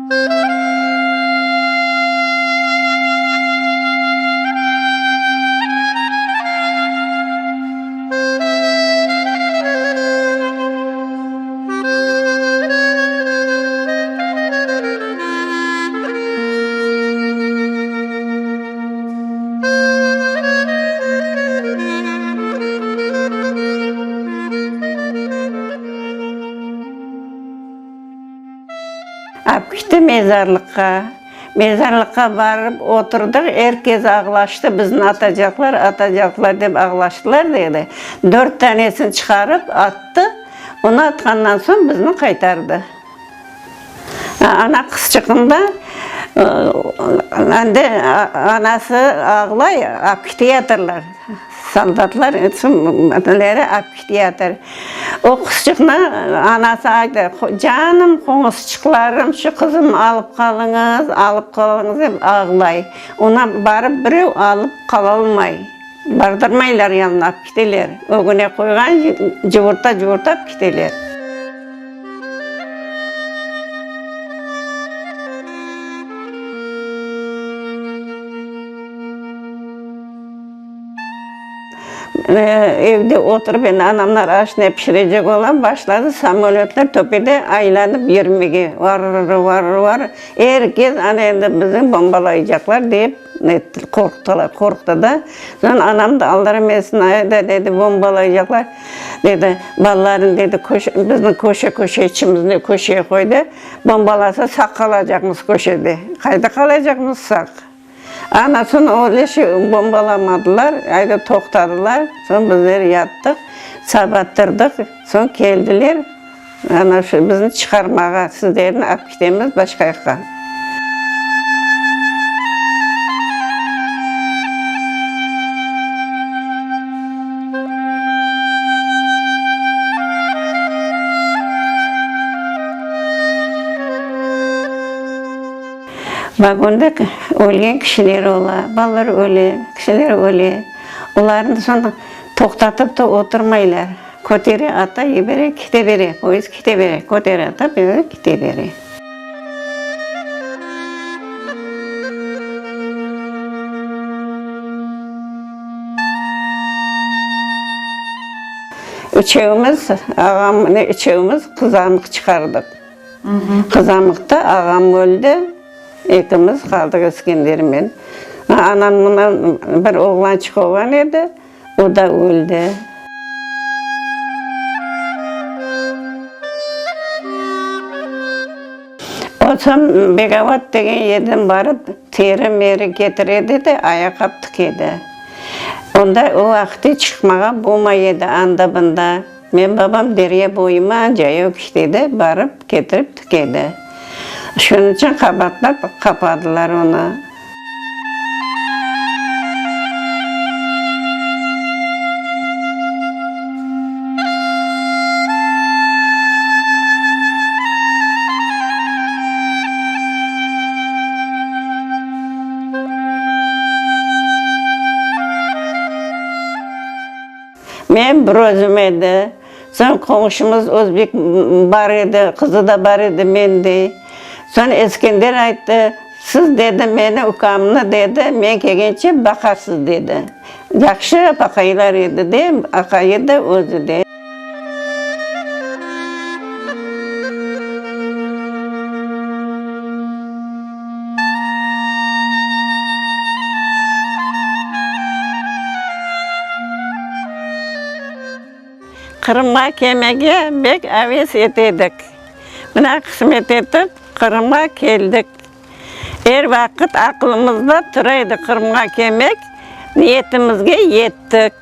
Ap kitti mezarlıqqa. Mezarlıqqa barıp oturdıq, er kes ağlaştı, bizni atacaqlar, atacaqlar dep ağlaştılar, dedi. Dört tanesini çıqarıp attı, onı atqandan soñ bizni qaytardı. Ana qızçıqında endi anası ağlay, ap keteyatırlar. Soldatlar ap keteyatır. O qızçıqnı anası ayta, Canım qoñuzçıqlarım, şu qızımnı alıp qalıñız, alıp qalıñız dep ağlay. Onı barıp birev alıp qalalmay. Bardırmaylar yanına, ap keteler. Ögüne qoyğan cuvurta-cuvurta ap keteler. Evde oturıp, endi anamlar aş ne pişirecek ola, başladı samolötler töpede aylanıp yürmege, varr-varr-varr, er kes ana endi bizni bombalaycaqlar dep qorqtılar, qorqtı da. Soñ anam da Alla rahmet etsin, ayda dedi, bombalaycaqlar, dedi, balalarnı dedi, bizni köşe-köşe içimizni köşeye qoydı, bombalasa sağ qalacaqmız köşede, qayda qalacaqmız sağ. Ana, soñ öyle şey bombalamadılar, ayda toqtadılar, soñ bizler yattıq, saba turdıq, soñ keldiler, ana şu bizni çıqarmağa, sizlerni alıp ketemiz başqa yaqqa. Vagonda ölgen kişiler ola, balalar öle, kişiler öle. Olarnı soñ toqtatıp da oturmaylar. Kötere ata, yibere, kete bere, poyezd kete bere, kötere ata, bere, kete bere. Üçevimiz, ağam, üçevimiz qızamıq çıqardıq. Qızamıqta ağam öldi, ekimiz qaldıq Eskendermen. Anam mına bir oğlançıq olğan edi, o da öldi. O soñ Begovat degen yerden barıp, teri-meri ketire edi de, ayaqqap tikedi. Onda o vaqıt çıqmağa bolmay edi anda-bunda. Men babam derya boyuma cayav kiştedi, barıp ketirip tikedi. Şunıñ içün qabatlap qapadılar onı. Men bir özüm edi. Soñ qoñşumız özbek bar edi, qızı da bar edi, men de. Soñ Eskender ayttı, Siz, dedi, meni, ukamnı, dedi, men kelgence baqarsız, dedi. Yahşı apaqaylar edi de, aqayı da, özü de. Qırımğa kelmege bek aves ete edik. Mına qısmet etip, Qırımğa keldik. Er vaqıt aqlımızda tura edi Qırımğa kelmek, niyetimizge yettik.